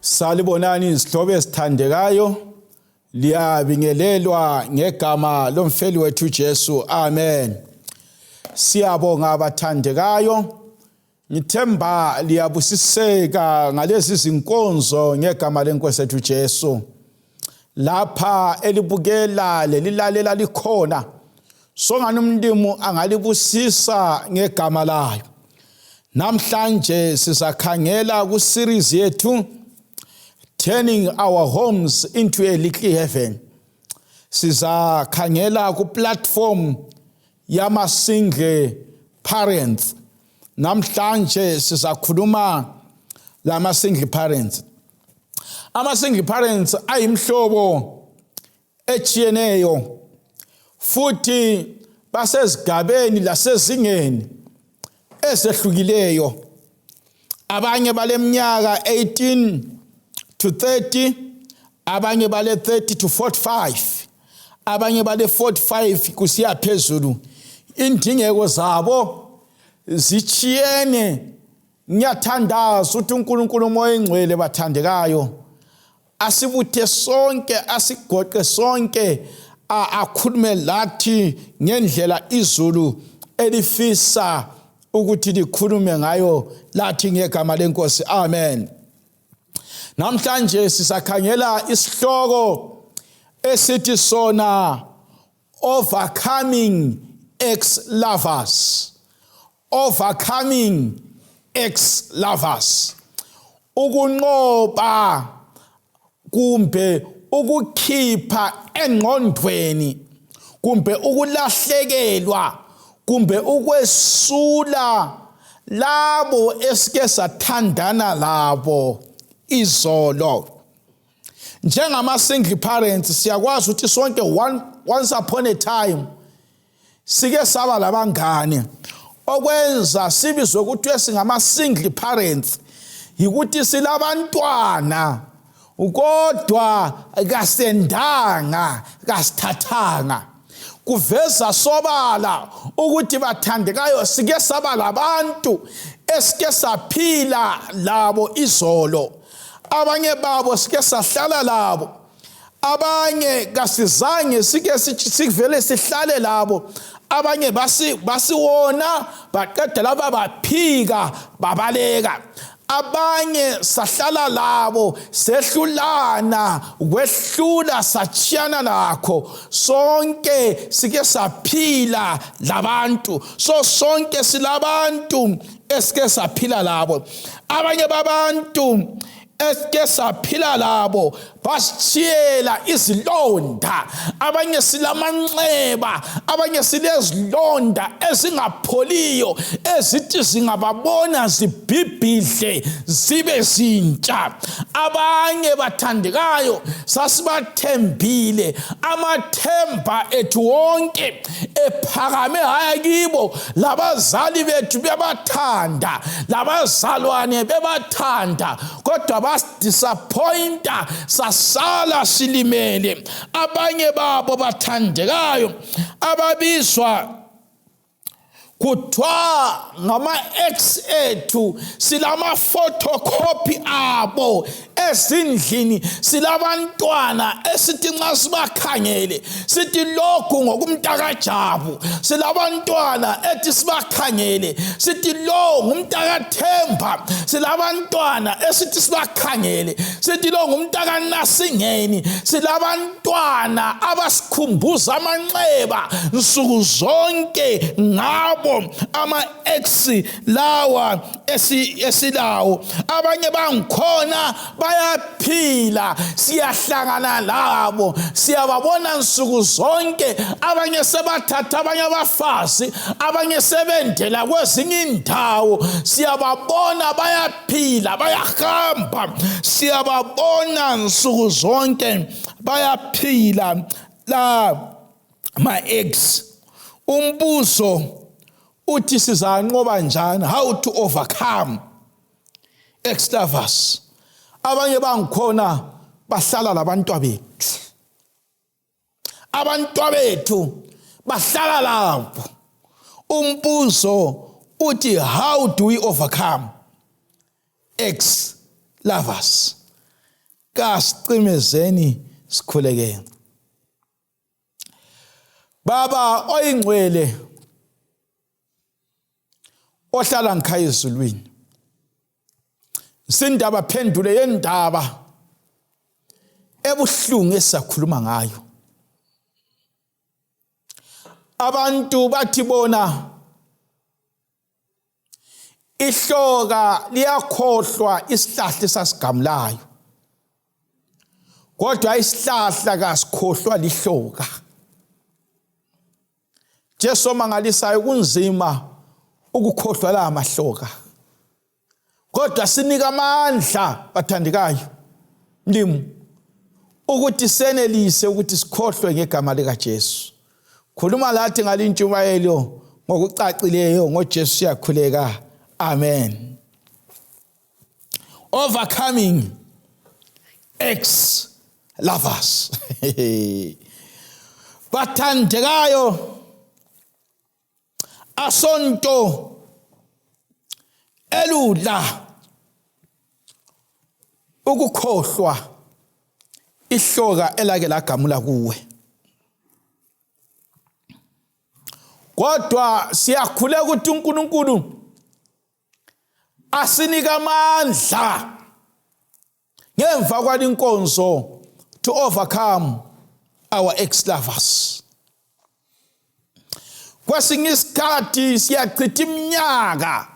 Salibonani izihlobo ezithandekayo, liyabingelelwa ngegama lomfeli wethu Jesu. Amen. Siyabonga abathandekayo. Ngithemba liyabusiseka ngalezi zinkonzo ngegama lenkosi ethu Jesu. Lapha elibukela lelilalela likhona. Songani umlimu angalibusisa ngegama layo. Namhlanje sizakhangela ku series yethu Turning Our Homes into a Little Heaven. Sizakhangela ku platform yama single parents. Namhlanje sizakhuluma lama single parents. Ama single parents ayimhlobo etshiyeneyo futhi basezigabeni lasezingeni ezehlukileyo. Abanye baleminyaka 18 to 30, abanye bale 30 to 45, abanye bale 45 kusiya phezulu. Indingeko zabo zitshiyene. Ngiyathandaza ukuthi uNkulunkulu uMoya oNgcwele bathandekayo asibuthe sonke, asigoqe sonke, akhulume lathi ngendlela izulu elifisa ukuthi likhulume ngayo lathi ngegama lenkosi. Amen. Namhlanje sisakhangela isihloko esithi sona overcoming ex lovers. Overcoming ex lovers, ukunqoba kumbe ukukhipha engqondweni kumbe ukulahlekelwa kumbe ukwesula labo esike sathandana labo izolo. Njengama single parents siyakwazi ukuthi sonke once upon a time sike saba labangane. Okwenza sibizwe ukuthi singama single parents yikuthi silabantwana kodwa kasendanga, kasithathanga. Kuveza sobala ukuthi bathandekayo sike saba labantu esike saphila labo izolo. Abanye babo sike sahlala labo, abanye kasizange sike sivele sihlale labo, abanye basiwona baqeda laba baphika babaleka, abanye sahlala labo sehlulana kwehlula satshiyana lakho. Sonke sike saphila labantu, so sonke silabantu esike saphila labo. Abanye babantu esike saphila labo basitshiyela izilonda, abanye silamanxeba, abanye silezilonda ezingapholiyo ezithi zingababona zibhibhidle zibe zintsha. Abanye bathandekayo sasibathembile, amathemba ethu wonke ephakame haya kibo, labazali bethu bebathanda, labazalwane bebathanda, kodwa basidisappointa sasala silimele. Abanye babo bathandekayo ababizwa kuthiwa ngama-ex ethu, silama-photocopy abo ezindlini, silabantwana esithi nxa sibakhangele sithi lokhu ngokumntakajabu, silabantwana ethi sibakhangele sithi lo ngumntakathemba, silabantwana esithi sibakhangele sithi lo ngumntakanasingeni, silabantwana abasikhumbuza amanxeba nsuku zonke ngabo ama-ex lawa esilawo. Abanye bangikhona bayaphila, siyahlangana labo, siyababona nsuku zonke. Abanye sebathatha abanye abafazi, abanye sebendela kwezinye indawo, siyababona bayaphila, bayahamba, siyababona nsuku zonke bayaphila la ma-ex. Umbuzo uthi sizanqoba njani? How to overcome ex-lovers? Abanye bangikhona bahlala labantwabethu, abantwabethu bahlala labo. Umbuzo uthi how do we overcome ex lovers? Kasicimezeni sikhulekeni. Baba oyingcwele ohlala ngikhaya ezulwini, sindaba phendule yendaba ebuhlungu esakhuluma ngayo. Abantu bathi bona ihloka liyakhohlwa isihlahla esasigamulayo, kodwa isihlahla kasikhohlwa lihloka. Jesu omangalisayo, kunzima ukukhohlwa la mahloka, kodwa sinika amandla bathandekayo mlimu ukuthi senelise ukuthi sikhohlwe ngegama likaJesu. Khuluma lathi ngalintshumayelo ngokucacileyo ngoJesu siyakhuleka, amen. Overcoming ex lovers. Bathandekayo, asonto elula ukukhohlwa ihloka elake lagamula kuwe, kodwa siyakhuleka ukuthi uNkulunkulu asinika amandla ngemva kwalinkonzo to overcome our ex-lovers. Kwesinye isikhathi siyachitha iminyaka,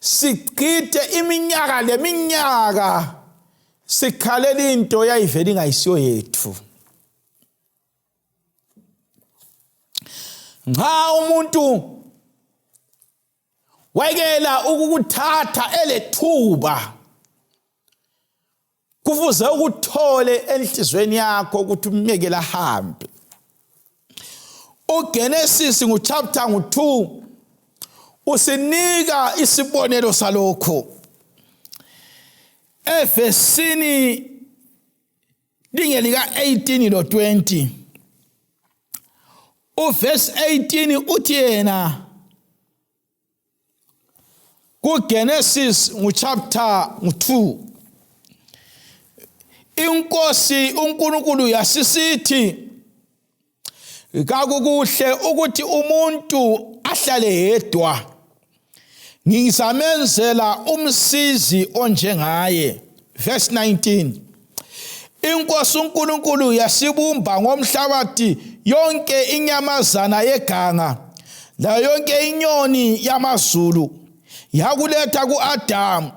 sichithe iminyaka leminyaka sikhalela into yayivele ingayisiyo yethu. Nxa umuntu wayekela ukukuthatha elethuba, kufuze ukuthole enhlizweni yakho ukuthi umyekele ahambe. UGenesis nguchapter ngu2 usinika isibonelo salokho evesini lingelika 18 lo 20. Uverse 18 uthi yena kuGenesis nguchapter ngu2, inkosi uNkulunkulu yasisithi, kakukuhle ukuthi umuntu ahlale yedwa, ngizamenzela umsizi onjengaye. Verse 19, inkosi uNkulunkulu yasibumba ngomhlabathi yonke inyamazana yeganga layo yonke inyoni yamazulu, yakuletha kuAdamu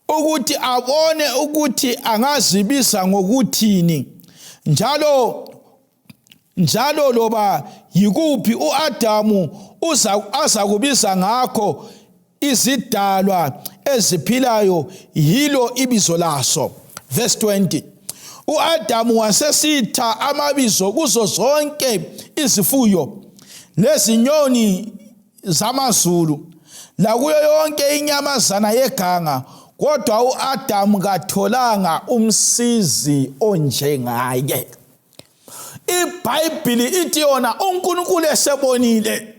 ukuthi abone ukuthi angazibiza ngokuthini. Njalo njalo loba yikuphi uAdamu uza azakubiza ngakho izidalwa eziphilayo, yilo ibizo laso. Verse 20, uAdamu wasesitha amabizo kuzo zonke izifuyo lezinyoni zamazulu lakuyo yonke inyamazana yeganga, kodwa uAdamu katholanga umsizi onjengaye. IBhayibhili ithi yona uNkulunkulu esebonile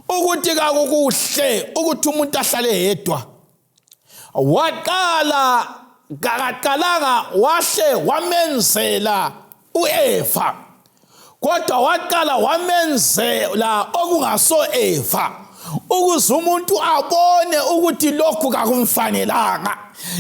ukuthi kakukuhle ukuthi umuntu ahlale yedwa, waqala kakaqalanga wahle wamenzela uEva, kodwa waqala wamenzela okungaso Eva, ukuze umuntu abone ukuthi lokhu kakumfanelanga.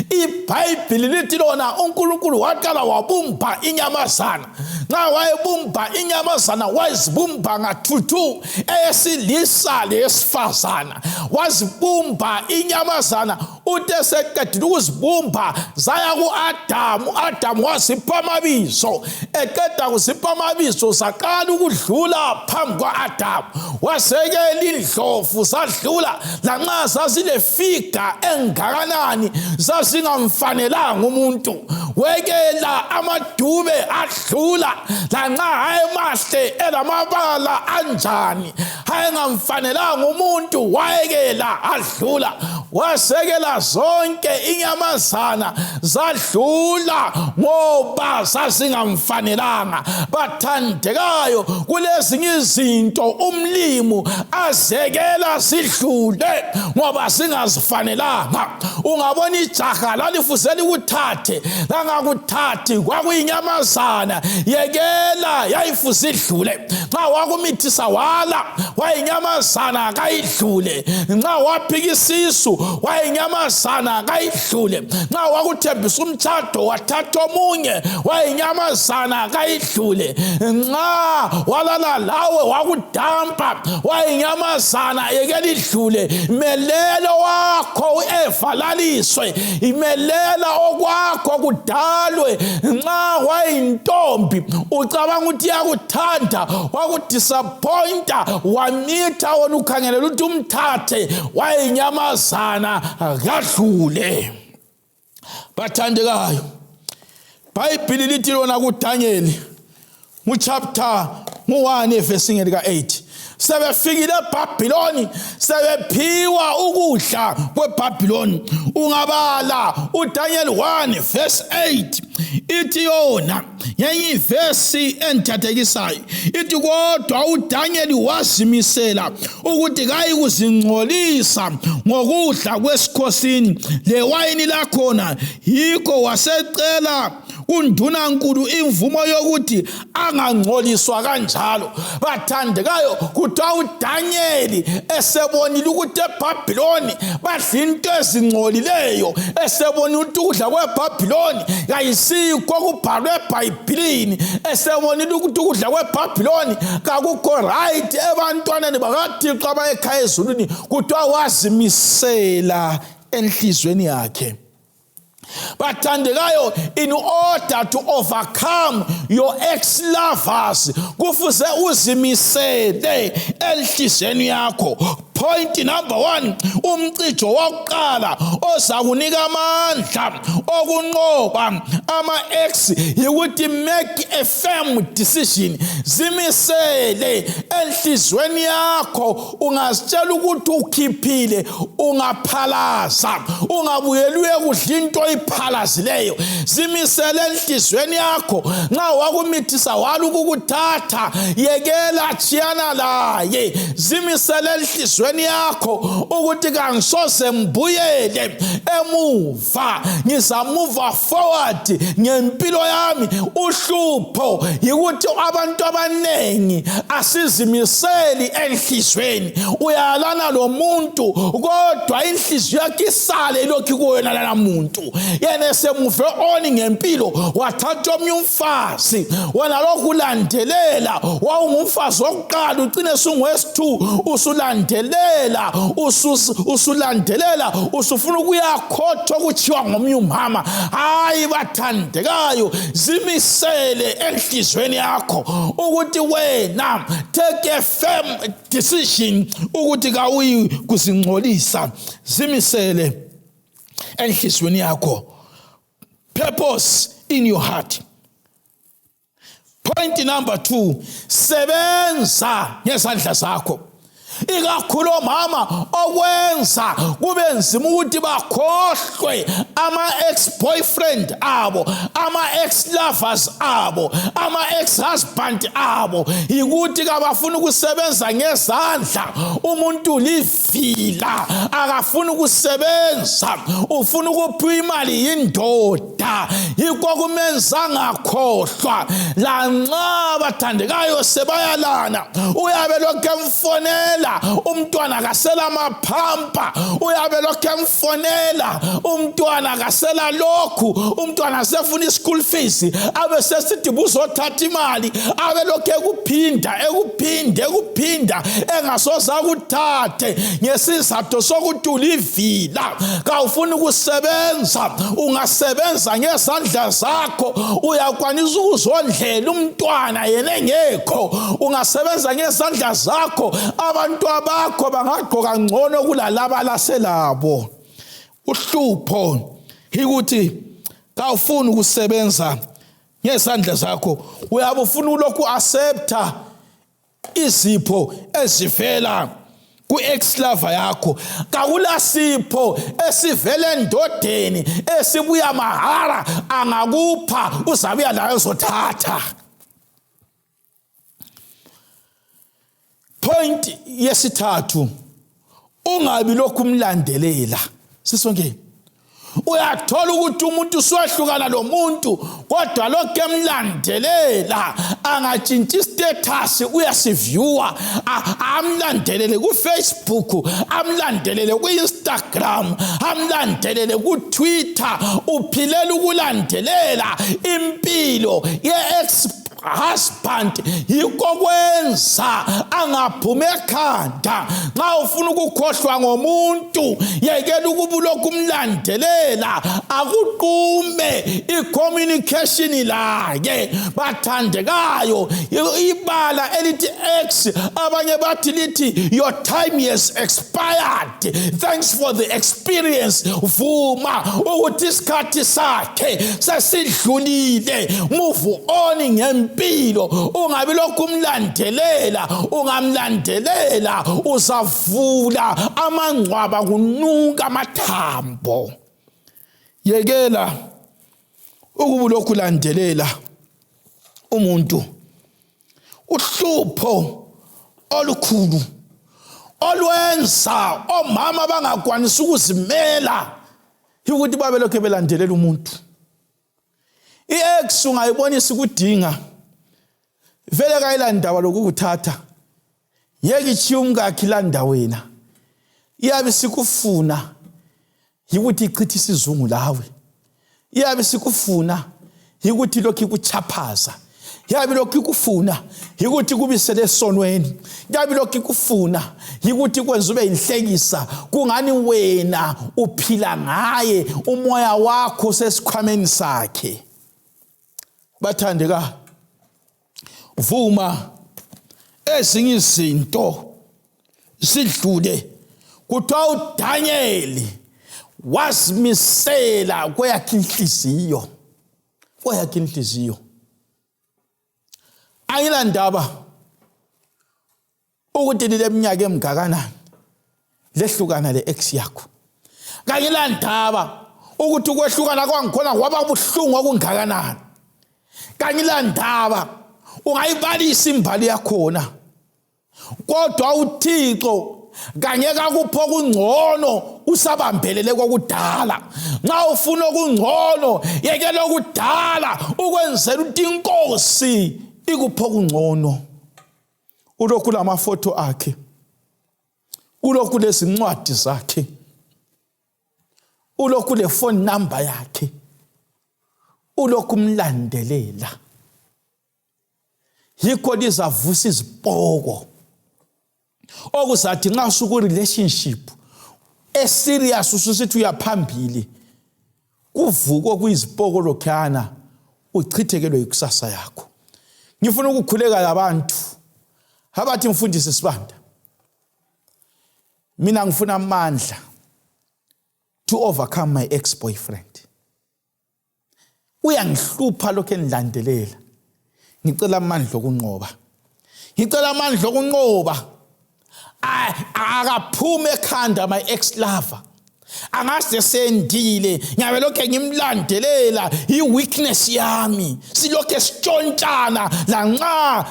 IBhayibhili lithi lona uNkulunkulu waqala wabumba inyamazana. Nxa wayebumba inyamazana wayezibumba ngathuthu, eyesilisa leyesifazana. Wazibumba inyamazana, uthe seqedile ukuzibumba zaya ku-Adamu. U-Adamu wazipha amabizo, eqeda kuzipha amabizo zaqala ukudlula phambi kwa-Adamu. Wasekela indlovu zadlula, lanxa zazilefiga engakanani zazingamfanelanga umuntu. Wekela amadube adlula, lanxa ayemahle elamabala anjani, ayengamfanelanga umuntu, wayekela adlula. Wasekela zonke inyamazana zadlula ngoba zazingamfanelanga. Bathandekayo, kulezinye izinto umlimu azekela sidlule ngoba singazifanelanga. Ungabona ijaha lalifuze likuthathe, langakuthathi, kwakuyinyamazana, yekela, yayifuze idlule. Nxa wakumithisa wala, wayinyamazana, kayidlule. Nxa waphika isisu, wayinyamazana, kayidlule. Nxa wakuthembisa umtshado wathatha omunye, wayinyamazana, kayidlule. Nxa walala lawe wakudampa, wayinyamazana, yekela idlule. Melela wakho uEva laliswe, imelela okwakho kudalwe. Nxa wayintombi ucabanga ukuthi iyakuthanda, wakudisappointa, wamitha wona ukhangelela ukuthi umthathe, wayinyamazana, kadlule. Bathandekayo, Bhayibhili lithi lona kuDaniel nguchapter ngu-1 evesini lika-8, sebefikile eBhabhiloni, sebephiwa ukudla kweBhabhiloni. Ungabala uDaniel 1 verse 8, ithi yona ngenye ivesi engithathekisayo, ithi kodwa uDaniel wazimisela ukuthi kayikuzingcolisa ngokudla kwesikhosini lewayini lakhona, yikho wasecela kundunankulu imvumo yokuthi angangcoliswa kanjalo. Bathandekayo, kuthiwa uDanyeli esebonile ukuthi eBhabhiloni badla into ezingcolileyo, esebonile ukuthi ukudla kweBhabhiloni kayisikho okubhalwe eBhayibhilini, esebonile ukuthi ukudla kweBhabhiloni kakukho right ebantwaneni bakaThixo abayekhaya ezulwini, kuthiwa wazimisela enhliziyweni yakhe. Bathandekayo, in order to overcome your ex-lovers, kufuze uzimisele enhliziyweni yakho. Point number 1, umcijo wokuqala ozakunika amandla okunqoba ama-ex yikuthi make a firm decision. Zimisele enhliziyweni yakho. Ungazitshela ukuthi ukhiphile, ungaphalaza, ungabuyeli uyekudla into oyiphalazileyo. Zimisele enhliziyweni yakho. Nxa wakumithisa wala ukukuthatha, yekela, tshiyana laye. Zimisele enhliziyweni yakho ukuthi kangisoze ngibuyele emuva, ngizamuva forward ngempilo yami. Uhlupho yikuthi abantu abaningi asizimiseli enhliziyweni. Uyalana lomuntu kodwa inhliziyo yakhe isale ilokhu kuwena lana muntu, yena esemuve on ngempilo, wathatha omunye umfazi, wena lokhu ulandelela. Wawungumfazi wokuqala, ucine sungowesi-two, usulandelela, usulandelela, usufuna ukuyakhotha okutshiwa ngomunye umama. Hayi, bathandekayo, zimisele enhliziyweni yakho ukuthi wena take a firm decision ukuthi kawuyi kuzingcolisa. Zimisele enhliziyweni yakho, purpose in your heart. Point number 2, sebenza ngezandla zakho. Ikakhulu omama, okwenza kube nzima ukuthi bakhohlwe ama-ex-boyfriend abo, ama-ex-lovers abo, ama-ex-husband abo, yikuthi kabafuni ukusebenza ngezandla. Umuntu livila, akafuni ukusebenza, ufuna ukuphiwa imali yindoda, yikho kumenza angakhohlwa. Lanxa bathandekayo sebayalana, uyabe lokhu emfonela umntwana, kasela maphampa, uyabe lokhu emfonela umntwana, kasela lokhu, umntwana sefuna i-school fees, abe sesithi buzothatha imali, abe lokhu ekuphinda, ekuphinda, ekuphinda, engasoze akuthathe ngesizatho sokuthi ulivila, kawufuni ukusebenza. Ungasebenza ngezandla zakho, uyakwanisa ukuzondlela umntwana yena engekho. Ungasebenza ngezandla zakho, abantu abakho bangagqoka ngcono kulalaba laselabo. Uhlupho ikuthi Kawufuni ukusebenza ngezandla zakho, uyabe ufuna ulokhu accepta izipho ezivela ku-ex lover yakho. Kakulasipho esivela endodeni esibuya mahara, angakupha uzabuya layo uzothatha. Point yesithathu, ungabi lokhu umlandelela. Sisonke uyathola ukuthi umuntu usuwehlukana lo muntu, kodwa lokhu emlandelela, angatshintsha istatus uyasivyuwa, amlandelele kuFacebook, amlandelele ku-Instagram, amlandelele kuTwitter. Uphilela ukulandelela impilo ye-ex husband, yikho kwenza angaphumi ekhanda. Nxa ufuna ukukhohlwa ngomuntu, yekela ukuba ulokhu umlandelela, akuqume i-communication lake. Bathandekayo, ibala elithi ex, abanye bathi lithi your time has expired, thanks for the experience. Vuma ukuthi isikhathi sakhe sesidlulile, move on ngempilo, ungabi lokhu umlandelela. Ungamlandelela uzavula amangcwaba kunuka amathambo. Yekela ukuba ulokhu landelela umuntu. Uhlupho olukhulu olwenza omama bangakwanisi ukuzimela ukuthi babe lokhu belandelela umuntu. I-ex ungayibonisa ukudinga, vele kayilandaba lokukuthatha, ngeke itshiye umkakhe ilanda wena. Iyabe sikufuna yikuthi ichithe isizungu lawe, iyabe sikufuna yikuthi lokhu ikuchaphaza, yabe lokhu ikufuna yikuthi kubisele esonweni, yabe lokhu ikufuna yikuthi kwenza ube yinhlekisa. Kungani wena uphila ngaye, umoya wakho sesikhwameni sakhe? Bathandeka, vuma ezinye izinto sidlule. Kuthiwa uDaniel wazimisela kweyakhe inhliziyo, kweyakhe inhliziyo. Angilandaba ukuthi lileminyaka emngakanani lehlukana le-ex yakho, kangilandaba ukuthi ukwehlukana kwangikhona kwaba buhlungu okungakanani, kangilandaba ungayibalisa imbali yakhona, kodwa uThixo kangeke akupho okungcono usabambelele kokudala. Nxa ufuna okungcono, yekela okudala ukwenzela ukuthi inkosi ikupho okungcono. Ulokhu lamafoto akhe, ulokhu lezincwadi zakhe, ulokhu lefoni number yakhe, ulokhu umlandelela. Yikho lizavusa izipoko okuzathi nxa usuku-relationship eserious ususithi uyaphambili, kuvuke okuyizipoko lokhuyana, uchithekelwe yikusasa yakho. Ngifuna ukukhuleka labantu abathi, mfundisi Sibanda, mina ngifuna amandla to overcome my ex boyfriend, uyangihlupha lokhu engilandelela, ngicela amandla okunqoba, ngicela amandla okunqoba, akaphume ekhanda my ex lover, angaze sendile, ngiyabe lokhe ngimlandelela, i-weakness yami, silokhe sitshontshana lanxa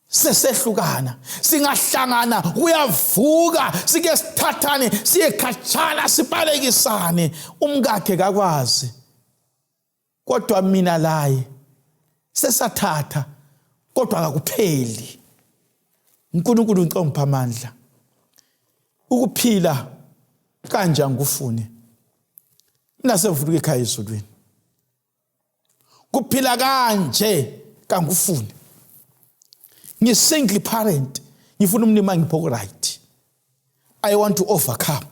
sesehlukana, singahlangana kuyavuka, sike sithathane siye khatshana, sibalekisane, umkakhe kakwazi, kodwa mina laye sesathatha, kodwa kakupheli. uNkulunkulu ngicela amandla ukuphila kanje, angikufuni mina, sengifuna ekhaya ezulwini, kuphila kanje kangikufuni, ngi-single parent, ngifuna umlimi angipho ku-right. I want to overcome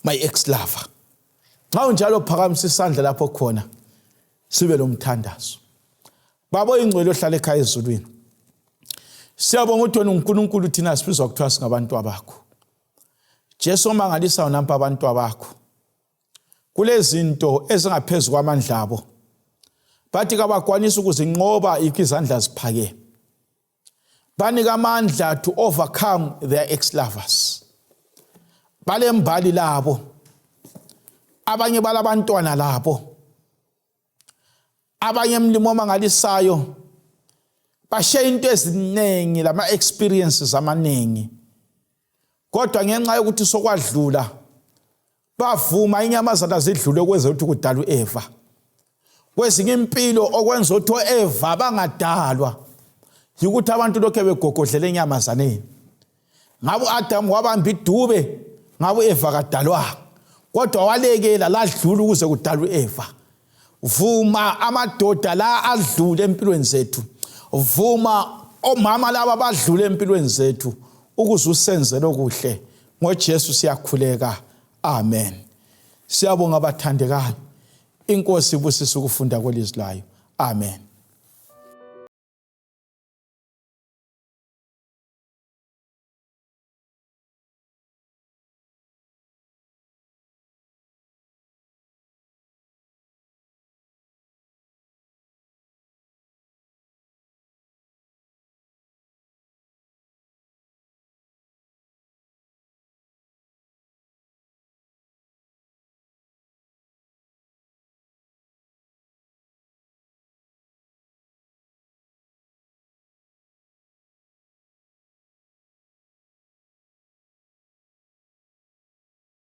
my ex lover. Nxa unjalo, phakamisa isandla lapho khona, sibe lomthandazo. Baba oyingcwele ohlala ekhaya ezulwini, siyabonga ukuthi wena uNkulunkulu, thina sibizwa kuthiwa singabantu abakho. Jesu omangalisayo, nampa abantu abakho. Kulezinto ezingaphezu kwamandla abo. Bathi kabakwanisi ukuzinqoba yikho izandla ziphakeme. Banika amandla to overcome their ex-lovers. Balembali labo. Abanye balabantwana labo. Abanye emlimo omangalisayo bashiya into eziningi lama experiences amaningi. Kodwa ngenxa yokuthi sokwadlula bavuma inyamazana zidlule kwenza ukuthi kudalwe uEva. Kwezinye impilo okwenza ukuthi oEva bangadalwa yikuthi abantu lokhe begogodlela enyamazaneni. Ngabe uAdam wabamba idube, ngabe uEva kadalwanga. Kodwa walekela ladlula ukuze kudalwe uEva. Vuma amadoda la adlule empilweni zethu. Vuma omama laba badlule empilweni zethu ukuze usenzele okuhle. NgoJesu siyakhuleka. Amen. Siyabonga bathandekayo. Inkosi ibusise ukufunda kwelizwi layo. Amen.